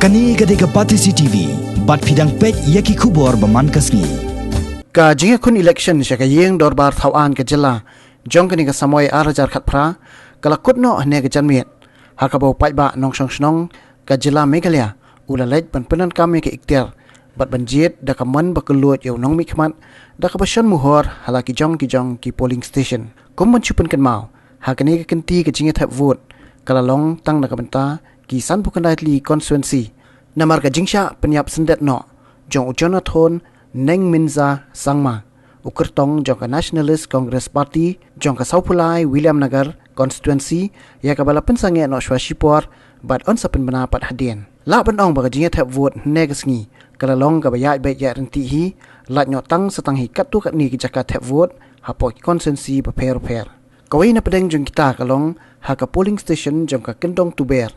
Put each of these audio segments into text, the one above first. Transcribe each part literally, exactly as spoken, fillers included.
Kane ka dei ka Batesi T V, bad phi dang peit ïa ki khubor ba man ka sngi. Ka jingïakhun election sha ka ïing dorbar thaw aiñ ka jylla jong kane ka samoi ar hajar khatphra ka la kut noh hynne ka janmiet, ha kaba u paidbah nongshong shnong ka jylla Meghalaya u la leit ban pyndonkam ïa ka ikhtiar bad ban jied da ka mon ba kylluid ïa u nongmihkhmat, da kaba shon muhor ha la ki jong ki jong ki polling station. Kum ban shu pynkynmaw, ha kane ka kynti ka jingïathep vote ka la long tang na ka bynta ki sanphew khyndai tylli constituency, namar ka jingshah pynïap syndet noh jong u Jonathan Nengminza Sangma, u kyrtong jong ka Nationalist Congress Party jong ka sawphew lai Williamnagar constituency, ïa kaba la pynsangeh noh shuwa shipor bad yn sa pynbna pat hadien. Lah ban ong ba ka jingïathep vote hynne ka sngi ka la long kaba ïaid beit ïaid ryntih hi, lait noh tang sa tang hi katto katne ki jaka thep vote hapoh ki constituency bapher bapher. Kawei na pdeng jong kita ka long ha ka polling station jong ka Kyndong Tuber,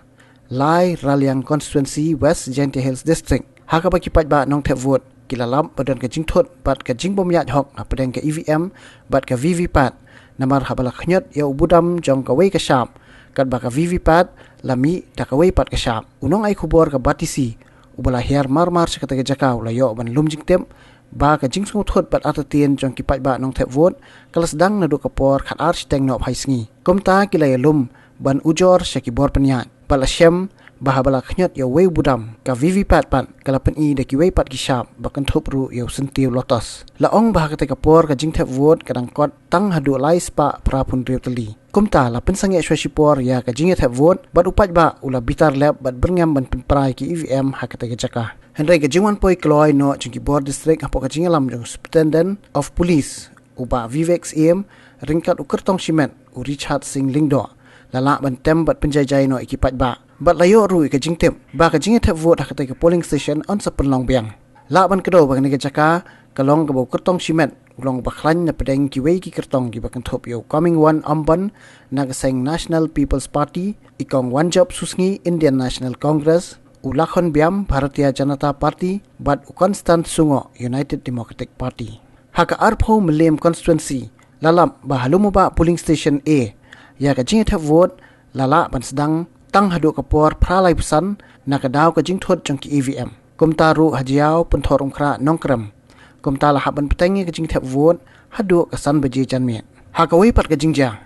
Lai Raliang constituency, West Jaintia Hills District, ha kaba ki paidbah nongthep vote ki la lap ba don ka jingthut bad ka jingbym ïaid hok ha pdeng ka E V M bad ka V V P A T, namar haba la khñiot ïa u budam jong kawei ka shap, katba ka V V P A T la mih da kawei pat ka shap. U nongai khubor ka Batesi uba la hiar mar mar sha kata ka jaka u la ïoh ban lum jingtip ba ka jingsngewthut bad artatien jong ki paidbah nongthep vote ka la sdang naduh ka por khatar shiteng nohphai sngi. Kumta ki la ïalum ban ujor sha ki bor pynïaid bad la shem ba haba la khñiot ïa uwei u budam, ka V V P A T pat ka la pyni da kiwei pat ki shap ba kynthup ruh ïa u syntiew lotus. La ong ba ha kata ka por ka jingthep vote ka dang kot tang haduh lai spah phra phew hynriew tylli. Kumta la pynsangeh shuwa shipor ïa ka jingïathep vote bad u paidbah u la bitar lep bad byrngem ban pynpra ïa ki E V M ha kata ka jaka. Hynrei ka jingwan poi kloi noh jong ki bor district hapoh ka jingïalam jong u Superintendent of Police, u Bah Vivek Syiem, ryngkat u kyrtong shimet u Richard Singh Lyngdoh, la lah ban tem bad pynjaijai noh ïa ki paidbah bad la ïoh ruh ïa ka jingtip ba ka jingïathep vote ha kata ka polling station yn sa pynlong biang. Lah ban kdew ba kane ka jaka ka long kaba u kyrtong shimet u long uba khlaiñ na pdeng kiwei ki kyrtong kiba kynthup ïa u Comingone Ymbon na ka seng National People's Party, i kong Wanjop Susngi, Indian National Congress, u Lakhon Byam, Bharatiya Janata Party, bad u Constance Sungoh, United Democratic Party. Ha ka arphew Mylliem constituency la lap ba ha Lumubah polling station A, ïa ka jingïathep vote la lah ban sdang tang haduh ka por phra laiphew san na ka daw ka jingthut jong ki E V M. Kumta ruh ha Jaïaw, Pynthorumkhrah, Nongkrem, kumta la hap ban bteng ïa ka jingthep vote haduh ka san baje janmiet. Ha kawei pat ka jingjia,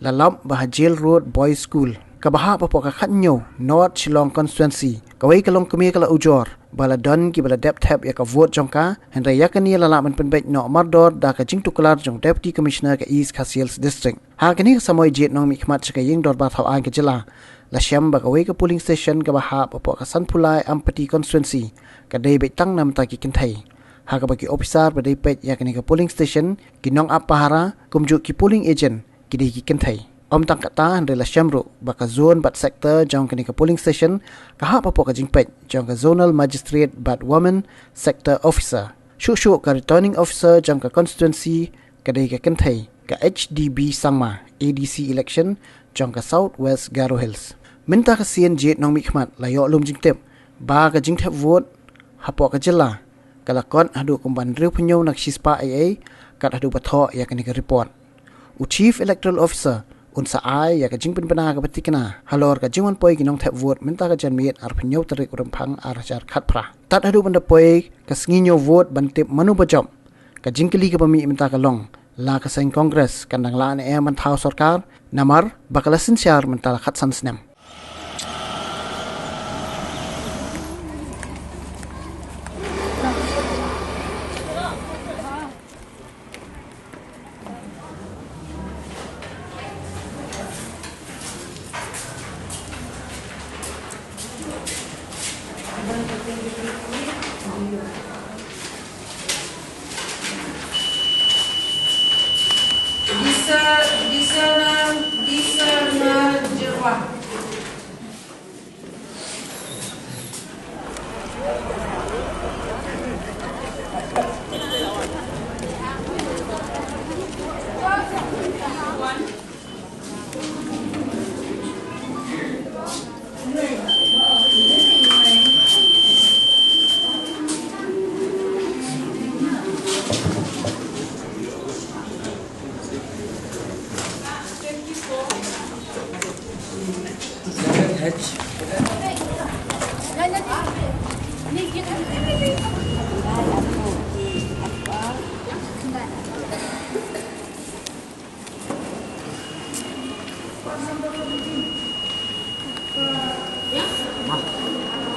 la lap ba ha Jail Road Boys School, kaba hap hapoh ka khathynñiew North Shillong constituency, kawei ka longkmie ka la ujor ba la don kiba la dep thep ïa ka vote jong ka, hynrei ïa kane la lah ban pynbeit noh mardor da ka jingtuklar jong Deputy Commissioner ka East Khasi Hills District. Ha kane ka samoi jied nongmihkhmat sha ka ïing dorbar thaw aiñ ka jylla, la shem ba kawei ka polling station kaba hap hapoh ka sanphew lai Ampati constituency ka dei beit tang na bynta ki kynthei, ha kaba ki ophisar ba dei peit ïa kane ka polling station, ki nongap pahara, kumjuh ki polling agent ki dei ki kynthei. Ym tang kata, hynrei la shem ruh ba ka zone bad sector jong kane ka polling station ka hap hapoh ka jingpeit jong ka Zonal Magistrate bad Women Sector Officer. Shuh shuh ka Returning Officer jong ka constituency ka dei ka kynthei, ka H D B Sangma, A D C election jong ka South West Garo Hills. Mynta ka sien jied nongmihkhmat la ïoh lum jingtip ba ka jingthep vote hapoh ka jylla ka la kot haduh kumban hynriewphew hynñiew na ka shispah ei ei, kat haduh ba thoh ïa kane ka report. U Chief Electoral Officer un sa ai ïa ka jingpynbna kaba thikna halor ka jingwan poi ki nongthep vote mynta ka janmiet arphew hynñiew tarik u Rymphang ar hajar khatphra. Tad haduh ban da poi ka sngi ñiew vote ban tip mano ba jop, ka jingkylli kaba mih mynta ka long, la ka seng Congress kan dang lah ne em ban thaw sorkar, namar ba ka la synshar mynta la khatsan snem. Disa, disa na, disa na jerwa.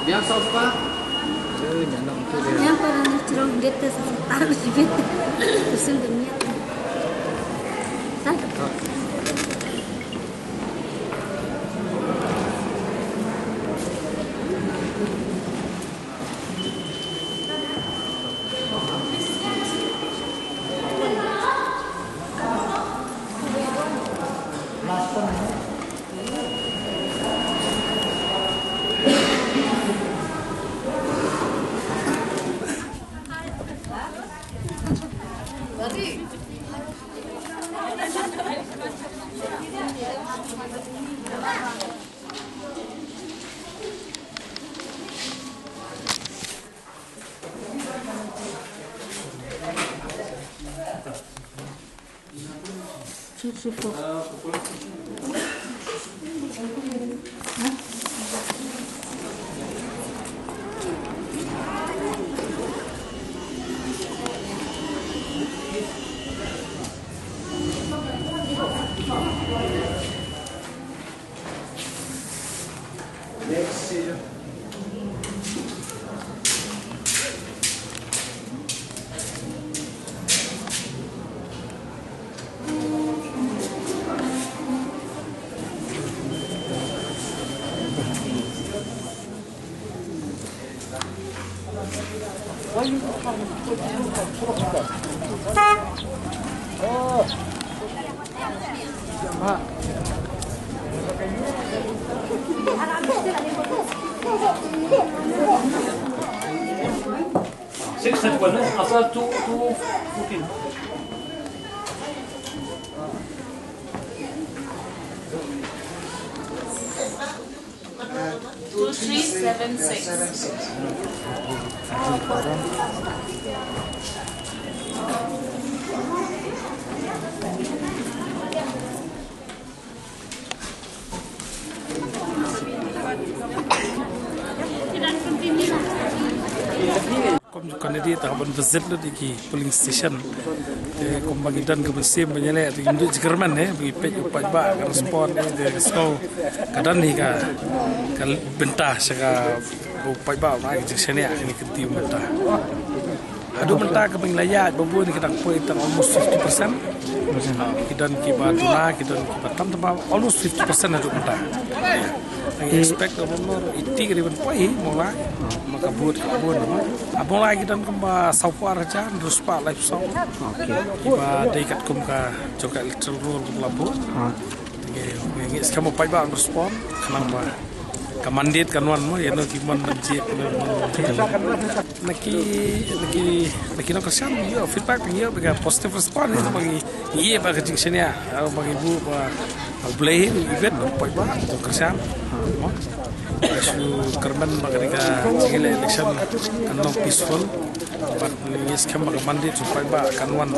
Biang sauce pa? Yang pada ni cerong dia tu sesetar juga. Usul demi apa? Satu. Two, three, four. Six thirty-one, eh? After two, two fourteen. Two three seven six. Kum ju candidate te hap ban visit lut ïa ki polling station. Te kumba ngi don ka mynsiem ban ïaleh te ngim ju jingkyrmen, eh, ba ngi peit u paidbah ka respond, eh, te ka sngew ka don hi ka, ka bynta sha ka, u paidbah ban ai ka jingshaniah ha kine ki kynti mynta. Haduh mynta kaba ngi la ïaid ba bun ki dang poi tang almost fifty percent. Ah, ki don kiba duna, ki don kiba tam tam, almost fifty percent haduh mynta. Ngi expect ka bun eighty ka dei ban poi hi, mo la. Ma ka vote ka bun mo. Ah, mo la ki don kumba saw phew ar hajar hynriew spah laiphew saw. Okay. Kiba dei katkum ka jong ka electoral roll kaba la buh. Ah. Ngi, ngi, ngi skhem u paidbah un respond khnang ba ka mandate kan wan mo, ïa no ki mon ban jied, ki mon ban jied. Na ki, na ki, na ki nongkyrshan ngi ïoh feedback, ngi ïoh ba ka positive response, ïa ba ngi, ngi ïoh ba ka jingshaniah, ïa ba ngi buh ba U Blei hi u ibit u paidbah nongkyrshan. Mo. Shu kyrmen ba ka dei ka jingïaleh election kan long peaceful. Bad ngi skhem ba ka mandate u paidbah kan wan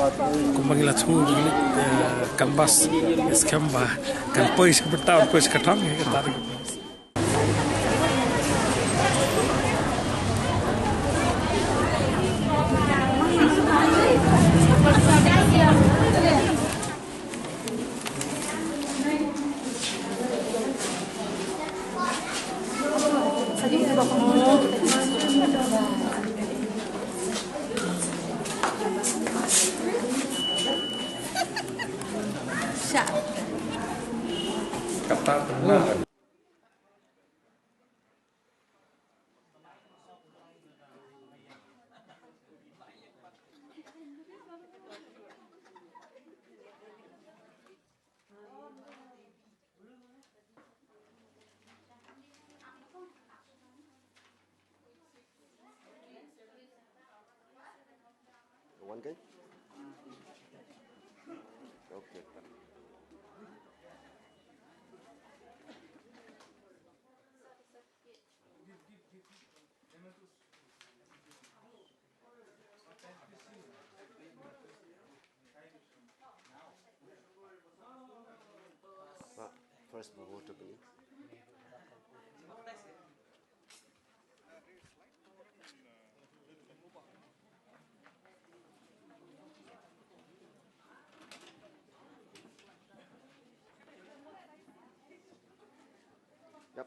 kumba ngi la thmu, ngi, eh, canvass, ngi skhem ba kan poi sha bynta, poi sha ka thong, ïa kata. Kata tengah. One guy? Okay. Ah, first we go to the. A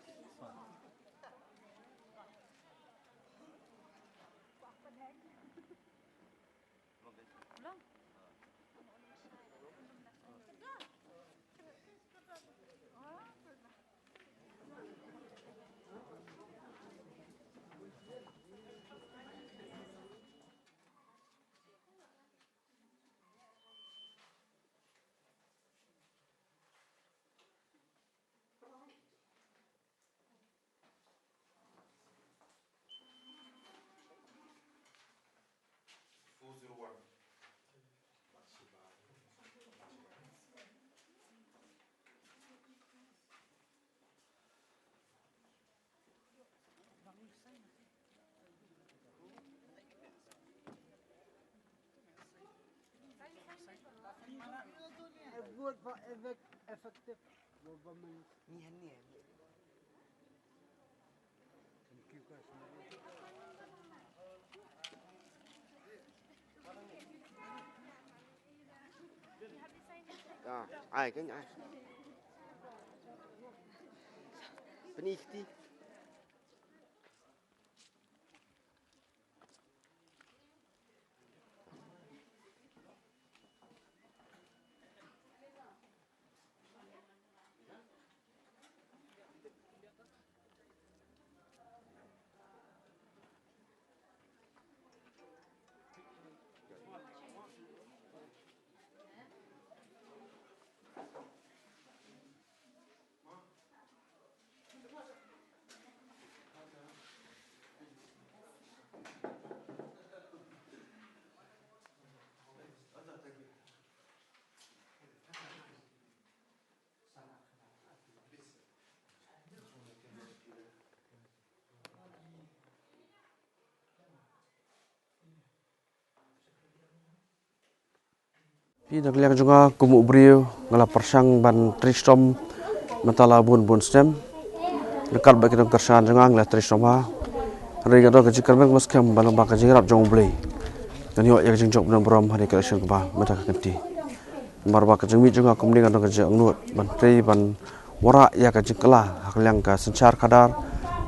good for effect, effective government. Ah, ai, kan ai. Penichti. Phi, na ka liang jong nga kum u briew nga la pyrshang ban trei shitom mynta la bun bun snem. Ryngkat bad ki nongkyrshan jong nga ngi la trei shitom bha. Hynrei nga don ka jingkyrmen kaba skhem ba lyngba ka jingïarap jong U Blei ngan ïoh ïa ka jingjop nongburom ha kane ka election kaba mynta ka kynti. Namar ba ka jingmih jong nga kumne nga don ka jingangnud ban trei ban wanrah ïa ka jingkylla ha ka liang ka synshar khadar,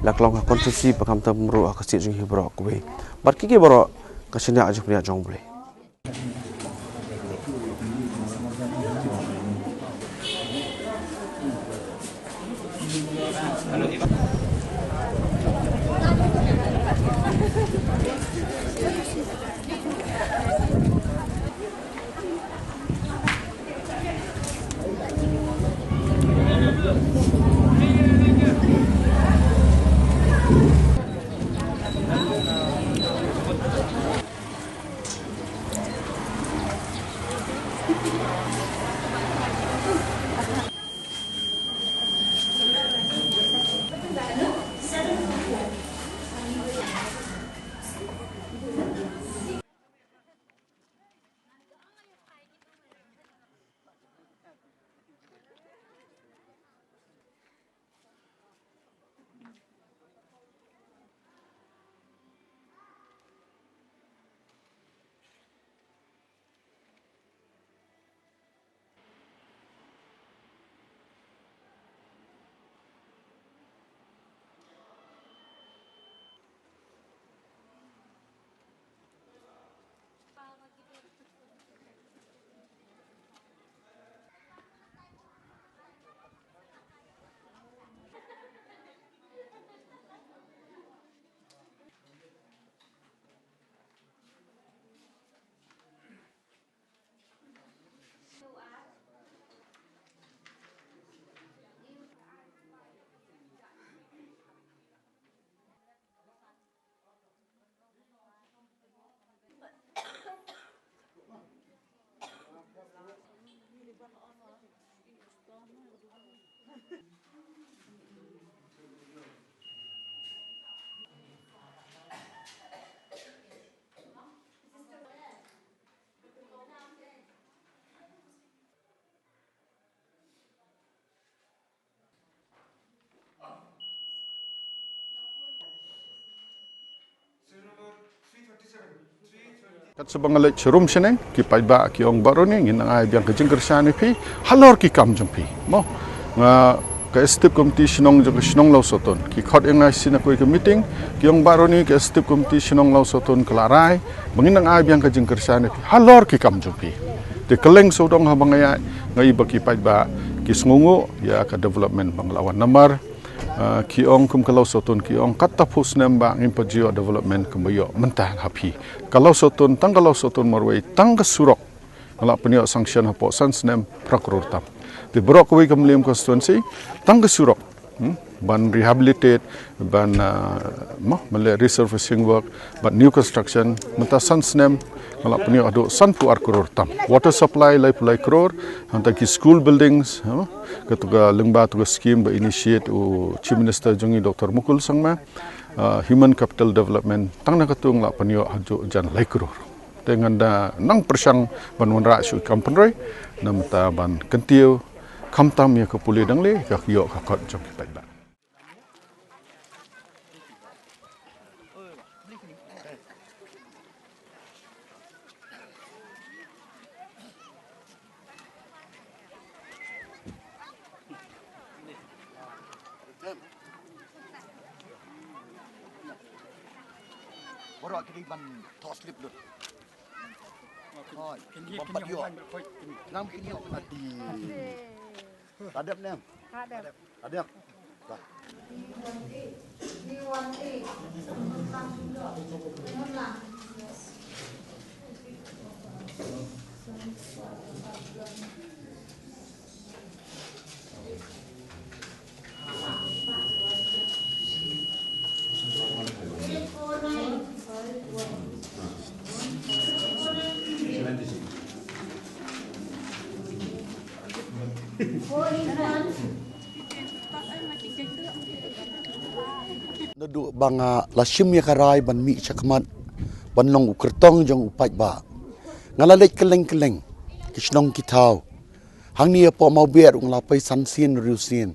la ka long ha constituency bad khamtam ruh ha ka state jong ngi baroh kawei. Bad kiei kiei baroh ka shaniah jingpynïaid jong U Blei. Kat saba nga leit sharum shaneng, ki paidbah ki ong baroh ne, ngin nang ai biang ka jingkyrshan ïa phi halor ki kam jong phi. Mo, nga Ka Executive Committee Shnong jong ka Shnong Lawsohtun ki khot ïa nga sha kawei ka meeting, ki ong Bah Ronnie, ka Executive Committee Shnong Lawsohtun ka la rai ba ngin nang ai biang ka jingkyrshan ïa phi halor ki kam jong phi. Te kylleng sawdong haba nga ïaid, nga i ba ki paidbah ki sngewnguh ïa ka development ba nga la wan, namar, ah, ki ong kum ka Lawsohtun, ki ong katta phew snem ba ngim pat ju ïoh development kumba ïoh mynta ha phi. Ka Lawsohtun, tang ka Lawsohtun marwei, tang ka surok nga la pynïoh sanction hapoh san snem phra klur tam. Te baroh kawei ka Mylliem constituency, tang ka surok, hmm, ban rehabilitate, ban, ah, mo, ban leh resurfacing work, ban new construction, mynta san snem nga la pynïoh haduh sanphew ar klur tam. Water supply laiphew lai klur, hangta ki school buildings, mo, katu ka lyngba tu ka scheme ba initiate u Chief Minister jong ngi Doctor Mukul Sangma, ah, Human Capital Development, tang na katu nga la pynïoh haduh jan lai klur. Te ngan da nang pyrshang ban wanrah shuh kam pynroi, namar ban kyntiew khamtam ïa ka pule dang leh, ka ïoh ka kot jong ki paidbah. Baroh kini ban thoh slip lut. Hoi, kini ban pat ïoh. Nang kini ïoh adi. Tadep nem. Tadep. Tadep. Dah. Naduh ba nga la shim ïa ka rai ban mih shakhmat ban long u kyrtong jong u paidbah, nga la leit kylleng kylleng ki shnong ki thaw. Hangne hapoh Mawbeh ruh nga la poi san sien hynriew sien.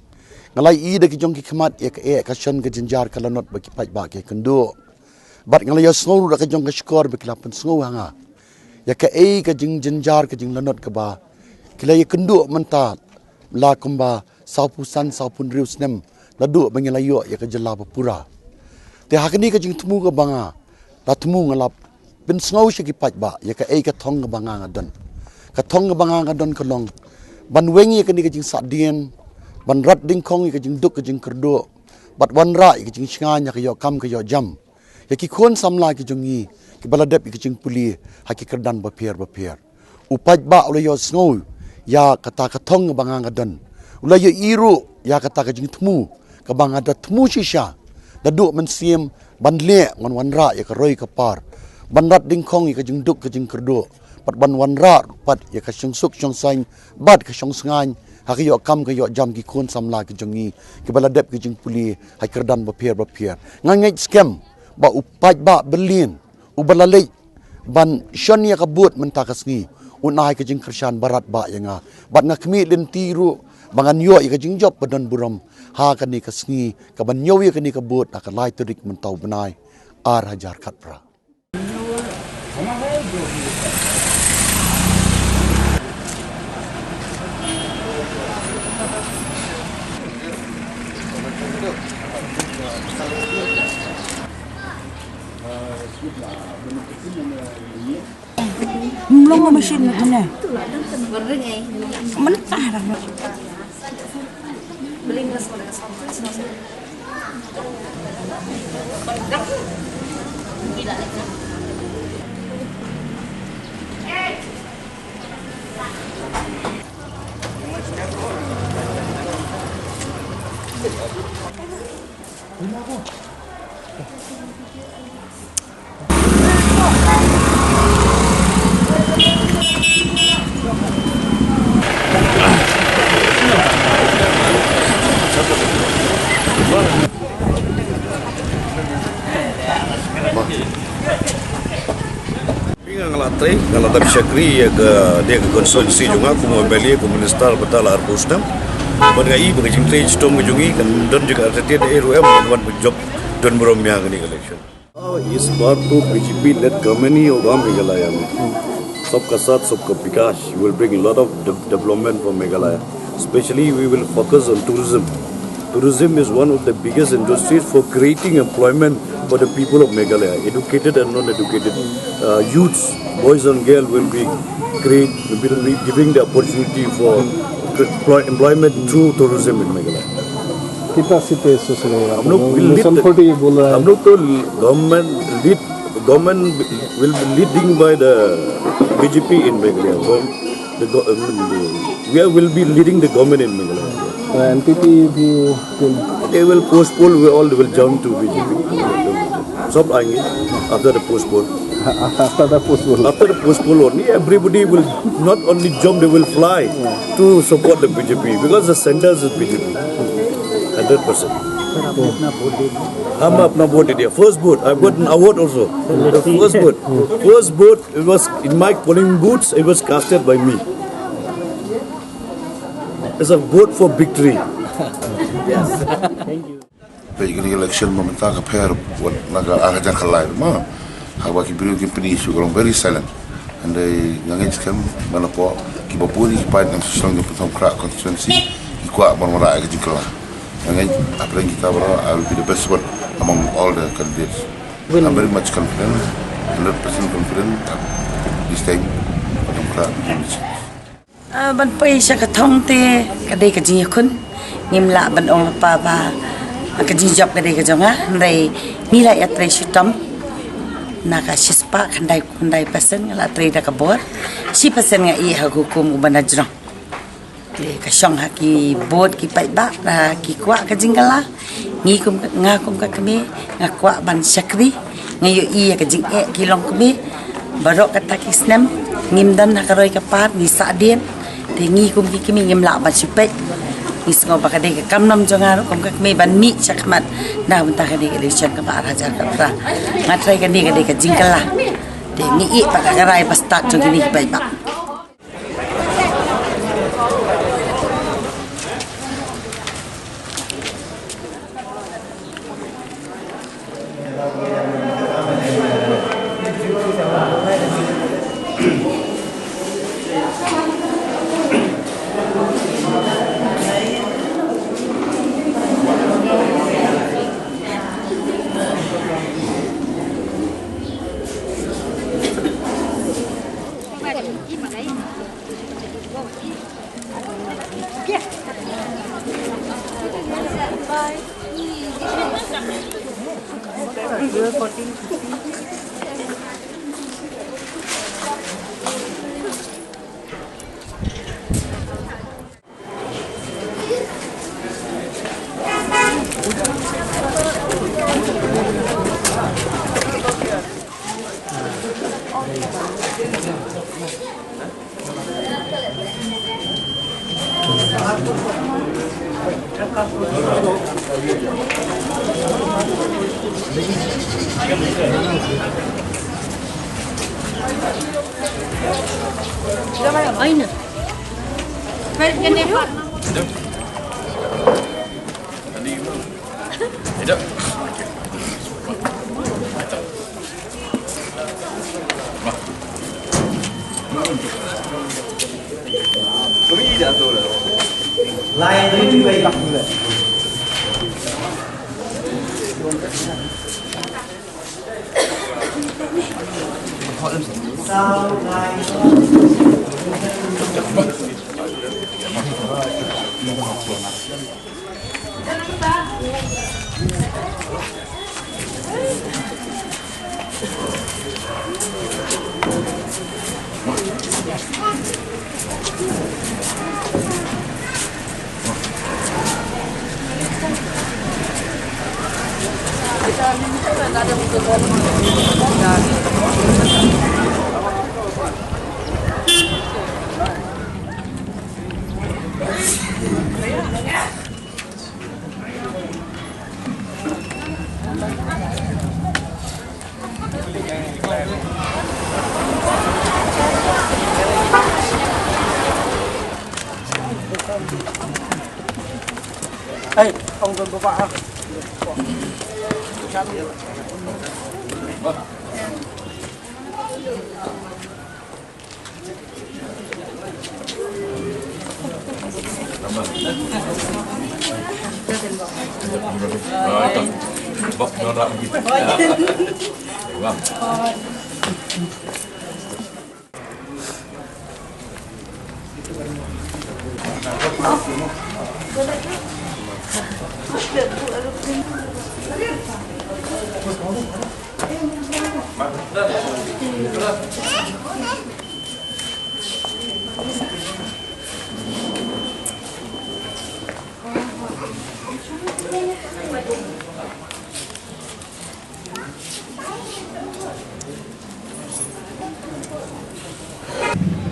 Nga la ïohi da ki jong ki khmat ïa ka eh ka shon ka jynjar ka lanot ba ki paidbah ki kynduh. Bad nga la ïohsngew ruh da ka jong ka shkor ba ki la pynsngew ha nga ïa kaei ka jingjynjar ka jinglanot kaba ki la ïakynduh mynta la kumba sawphew san sawphew hynriew snem naduh ba ngi la ïoh ïa ka jylla ba pura. Te ha kane ka jingthmu kaba nga la thmu, nga la pynsngew sha ki paidbah ïa kaei ka thong kaba nga nga don. Ka thong kaba nga nga don ka long ban weng ïa kane ka jingsahdien, ban rat dyngkhong ïa ka jingduk ka jingkyrduh, bad wanrah ïa ka jingshngaiñ ha ka ïoh kam ka ïoh jam ïa ki khun samla ki jong ngi kiba la dep ïa ka jingpule ha ki kyrdan bapher bapher. U paidbah u la ïohsngew ïa kata ka thong kaba nga nga don. U la ïohi ruh ïa kata ka jingthmu kaba nga da thmu shisha naduh mynsiem ban leh ngan wanrah ïa ka roi ka par, ban rat dyngkhong ïa ka jingduk ka jingkyrduh, bad ban wanrah ruh pat ïa ka shongsuk shongsaiñ bad ka shongsngaiñ ha ka ïoh kam ka ïoh jam ki khun samla ki jong ngi kiba la dep ka jingpule ha ki kyrdan bapher bapher. Nga ngeit skhem ba u paidbah Berlin uba la leit ban shon ïa ka vote mynta ka sngi un ai ka jingkyrshan ba radbah ïa nga. Bad nga khmih lynti ruh ba ngan ïoh ïa ka jingjop ba don burom ha kane ka sngi kaban ñiew ïa kane ka vote ha ka lai tarik mynta u bnai ar hajar khatphra. Mlong machine na tene. Mentah dah. Nga la trei, nga la dap shakri ïa ka, ïa ka constituency jong nga kum u M L A, kum u minister, bad la arphew snem. Bad nga i ba ka jingtrei shitom ka jong ngi kan don jingkyrkhu, eh, ruh em, ban wan ban jop don burom ïa kane ka election. Is बार तो बीजेपी लेड गवर्नमेंट ही होगा मेघालय में। सबका साथ, सबका विकास will bring a lot of de-, development for Meghalaya. Especially we will focus on tourism. Tourism is one of the biggest industries for creating employment for the people of Meghalaya, educated and non-educated. Uh, youths, boys and girls will be create, will be giving the opportunity for employ, employment through tourism in Meghalaya. कितना सीटें सोच रहे हैं आप? हम लोग will lead the, हम लोग तो गवर्नमेंट लीड गवर्नमेंट will be leading by the B J P in Meghalaya. Gov- the go- um, we are, will be leading the government in Meghalaya. एनपीपी भी They will postpone, we all will join to B J P. सब आएंगे after the postpone. After the postpone. After the postpone only, everybody will not only jump, they will fly to support the B J P because the centers is B J P. Hundred percent. हम अपना वोट दे दिया. First vote. I got an award also. The first vote. First vote, it was in my polling booths, it was casted by me. It's a vote for victory. Peit kane ka election mynta ka pher wat na ka ar hajar khyndai ma. Haba ki briew ki pyni shu ka long very silent. Hynrei nga ngeit skhem ban hapoh kiba bun ki paid na Shnong Jaiñtia Khynrah constituency ki kwah ban wanrah ïa ka jingkylla. Nga ngeit hapdeng kita baroh I will be the best one among all the candidates. I'm very much confident, hundred percent confident that this time Jaiñtia Khynrah will win. Ah, ban poi sha ka thong te ka dei ka jingïakhun. Ngim lah ban ong lypa ba ka jingjop ka dei ka jong nga, hynrei ngi la ïatrei shitom. Na ka shispah khyndai khyndai percent nga la trei da ka bor. Shi percent nga ïeh ha ka hukum uba na jrong. Te ka shong ha ki bor ki paidbah, ah, ki kwah ka jingkylla. Ngi kum ka, nga kum ka kmie, nga kwah ban shakri, nga ïohi ïa ka jingeh ki longkmie. Baroh kata ki snem ngim don ha ka roi ka par, ngi sah dien. Te ngi kum ki kmie ngim lah ban shu peit. Ngi sngew ba ka dei ka kam nam jong nga ruh kum ka kmie ban mih shakhmat na ka bynta kane ka election kaba ar hajar khatphra. Nga trai kane ka dei ka jingkylla. Te ngi ïeh pat ha ka rai ba stad jong kine ki paidbah. Ayun na.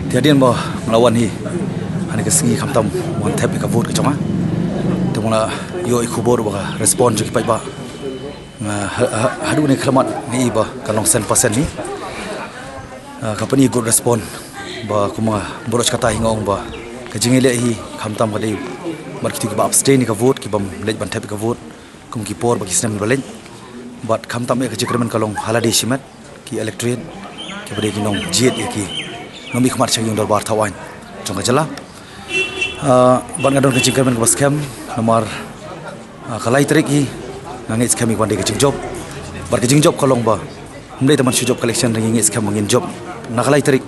Te hadien ba nga la wan hi ha kane ka sngi, khamtam wan thep ïa ka vote ka jong nga, te nga la ïoh ïa ka khubor ba ka respond jong ki paidbah, nga ha, ha, haduh ne khlamat nga i ba ka long san percent hi. Ah, ka pyni good respond ba kumba baroh shi katta hi nga ong ba ka jingïaleh hi khamtam ka dei bad kito kiba abstain ïa ka vote, kibym leit ban thep ïa ka vote kum ki por bad ki snem ba la leit. Bad khamtam eh ka jingkyrmen ka long ha lade shimet, ki electorate kiba dei ki nongjied ïa ki nongmihkhmat sha ka ïing dorbar thaw aiñ jong ka jylla. Ah, bad nga don ka jingkyrmen kaba skhem namar, ah, ka lai tarik hi nga ngeit skhem ïa ka ban dei ka jingjop. Bad ka jingjop ka long ba ym dei tang ban shu jop ka election, ngi ngeit skhem ba ngin jop na ka lai tarik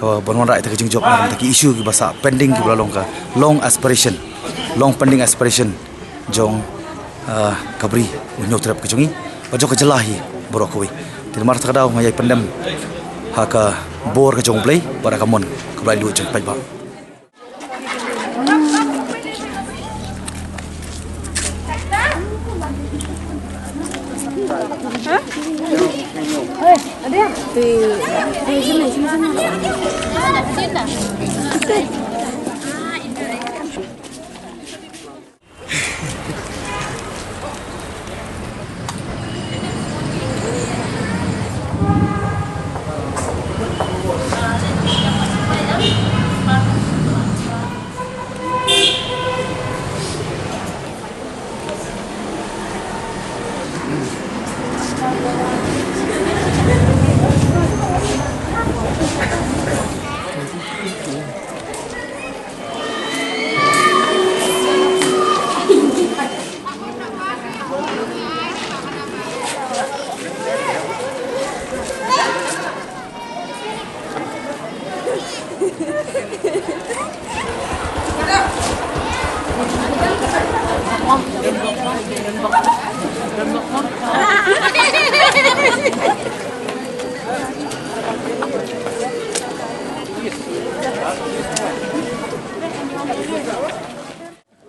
ka ban wanrah ïa ka jingjop na ka bynta ki issue kiba sah pending, kiba la long ka long aspiration, long pending aspiration jong, ah, ka Bri U Hynñiewtrep ka jong ngi bad jong ka jylla hi baroh kawei. Te namar kata ka daw nga ïai pyndem ha ka bor ka jong U Blei bad ha ka mon kaba laitluid jong ki paidbah.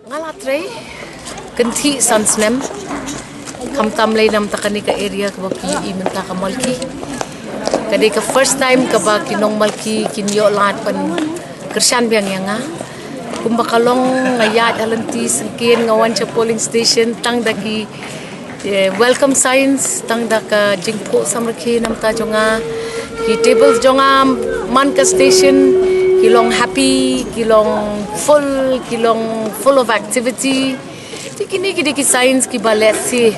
Nga la trei kynthih san snem, khamtam lei namar kane ka area kaba phi ïohi mynta ka Malki. Ka dei ka first time kaba ki nong Malki kin ïoh lad ban kyrshan biang ïa nga. Kumba ka long, nga ïaid ha lynti syngkien, nga wan sha polling station tang da ki eh, welcome signs, tang da ka jingphuh samrkhie namar jong nga. Ki tables jong nga man ka station ki long happy, ki long full, ki long full of activity. Te kine ki dei ki signs kiba lehse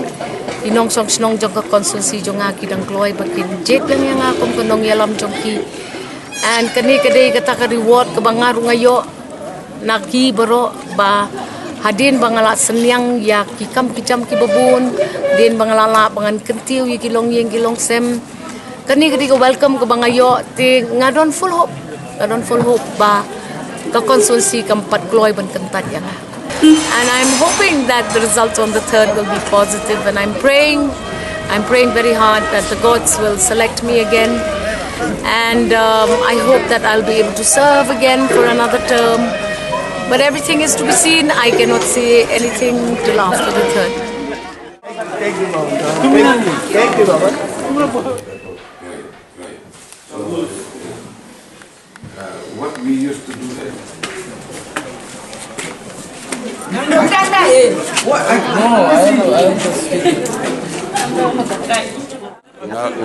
ki nongshong shnong jong ka constituency jong nga ki dang kloi ba kin jied lang ïa nga kum ka nongïalam jong ki. And kane ka dei kata ka reward kaba nga ruh nga ïoh na ki baroh ba hadien ba nga la synñiang ïa ki kam ki jam kiba bun, hadien ba nga la lah ba ngan kyntiew ïa ki longïing ki longsem. Kane ka dei ka welcome kaba nga ïoh, te nga don full hope, nga don full hope ba ka constituency kam pat kloi ban kyntait ïa nga. And I'm hoping that the result on the third will be positive, and I'm praying, I'm praying very hard that the gods will select me again. And um, I hope that I'll be able to serve again for another term. But everything is to be seen. I cannot say anything till after the third. Uh, what we used to do there. Nga,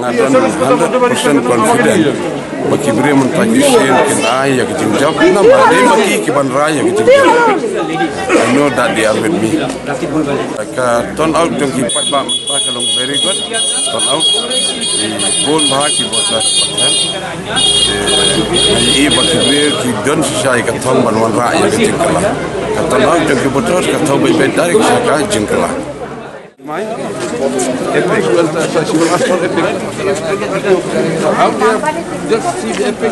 nga don hundred percent confident ba ki briew mynta ki shen kin ai ïa ki jingjop, namar dei ma ki ki ban rai ïa ki jingjop. I know that they are with me. Ka turn out jong ki paidbah mynta ka long very good. Turn out ki bun bha ki voter. Nga ïohi ba ki briew ki don shisha ïa ka thong ban wanrah ïa ka jingkylla. Tang jong ki voters ka thaw beit beit direct sha ka jingkylla. Epic, well, uh, so she will ask for epic. How do you just see the epic?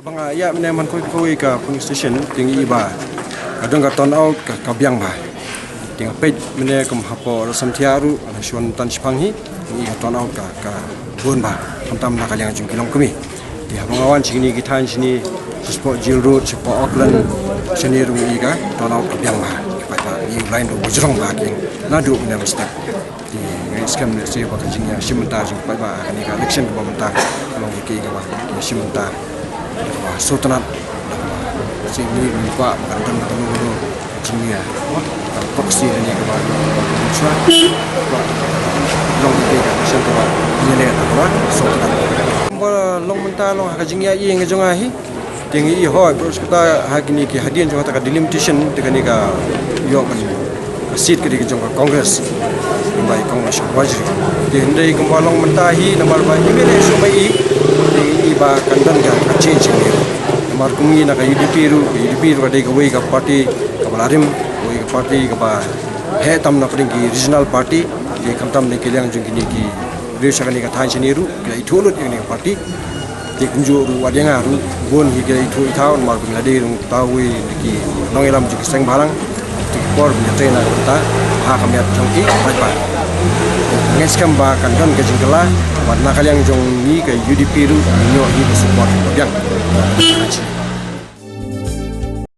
Ba nga ïa mynne man kawei kawei ka polling station, te ngi i ba ka don ka turnout ka, ka biang bha. Te nga peit mynne kum hapoh Rosam Thiah ruh, ha Shon Tan Shipang hi, ngi i ka turnout ka, ka bun bha, khamtam na ka liang jong ki longkmie. Te haba nga wan shane ki thaiñ shane, shapoh Jail Road, shapoh Auckland, shane ruh ngi i ka turnout ka biang bha. Ki paidbah ngi i u line ruh ba jrong bha ki, naduh mynne mynstep. Te nga ngeit skhem lehse ba ka jingïashim bynta jong ki paidbah ha kane ka election kaba mynta ka long kaei kaba ïashim bynta kaba sngewtynnat. Shisien ngi kwah ba kan don kano kano ka jingïa, ka proxy kane kaba shuwa, kwah long kaei ka election kaba ïaleh kaba sngewtynnat. Ba long mynta long ha ka jingïa ïing ka jong nga hi. Te ngi i hoi, bro, kata ha kine ki hadien jong kata ka delimitation, te kane ka ïoh ban ka seat ka dei ka jong ka Congress. Ba i Congress ka wajri. Te hynrei kumba long mynta hi namar ba i mene shu ba i, te ngi i ba kan don ka, ka change ni. Namar kum ngi na ka U D P ruh, ka U D P ruh ka dei kawei ka party kaba la rim, kawei ka party kaba heh tam na pdeng ki regional party, te khamtam na ki liang jong kine ki riew sha kane ka thaiñ shane ruh, ki la ithuh lut ïa kane ka party. Te kumjuh ruh wat ïa nga ruh, bun hi ki la ithuh ithaw, namar ba ngi la dei ruh thaw wei na ki nongïalam jong ki seng bhalang, te ki por ba ngi trei na ka bynta ha ka miat jong ki paidbah. Nga ngeit skhem ba kan don ka jingkylla, bad na ka liang jong ngi ka U D P ruh, ngi ïoh hi ka support ba biang.